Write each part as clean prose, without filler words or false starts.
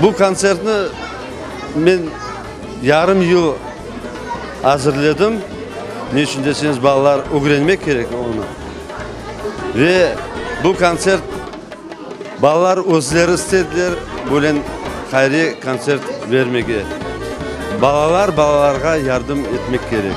Bu kontsertni men yarım yıl azırledim, ne içün deseñiz, balalar ögrenmek kerek onı. Ve bu kontsert balalar özleri istediler böyle hayriye kontsert bermege. Balalar balalarğa yardım etmek kerek.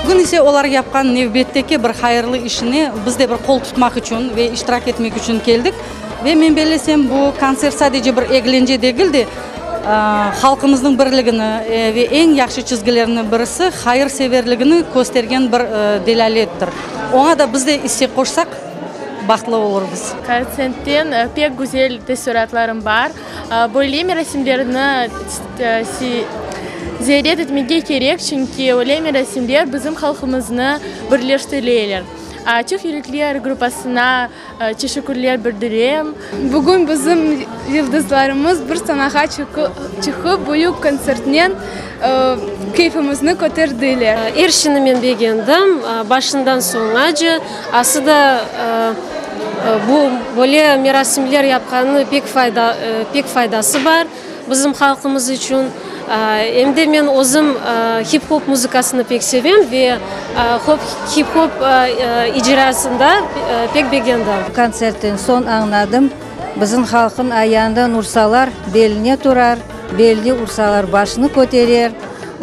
Bugün ise olar yapqan nevbetteki bir hayırlı işine biz de bir qol tutmaq içün ve iştirak etmek içün keldik. Ve men bellesem, bu kontsert sadece bir eglence degil de, halqımıznıñ birligini ve eñ yahşı çizgileriniñ birisi, hayırseverligini köstergen bir delâlettir. Oña da biz de isse qoşsaq, bahtlı olurmız. Kontsertten pek güzel teessuratlarım bar. Böyle merasimlerni ziyaret etmege kerek, çünki öyle merasimler bizim halqımıznı birleştireler. Açıq yürekler gruppasına Teşekkürler bildirem. Bugün bizim yıldızlarımız bir sanağa çıqıp, büyük kontsertnen keyfimizni köterdiler. Er şeyni men begendim, başından soñunace. Ası da bu böyle merasimler yapqanı pek fayda, pek faydası bar. Bizim halqımız içün. Em de men özüm hip-hop muzıkasını pek sevem ve hip-hop icrasında pek begendim. Kontsertten soñ añladım, bizim halqın ayağından ursalar, beline turar, beline ursalar, başını köterer.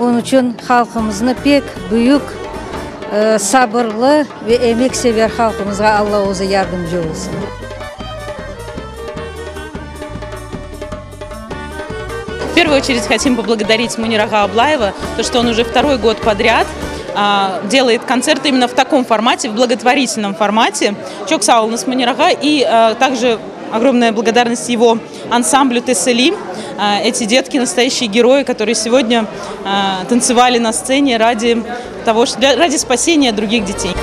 Onıñ içün halqımıznı pek büyük, sabırlı ve emeksever halqımızğa Alla özü yardımcı olsun. В первую очередь хотим поблагодарить Мунира Аблаева, то, что он уже второй год подряд делает концерты именно в таком формате, в благотворительном формате. Çoq sağ oluñız Münir ağa и также огромная благодарность его ансамблю Тесели. Эти детки настоящие герои, которые сегодня танцевали на сцене ради того, ради спасения других детей.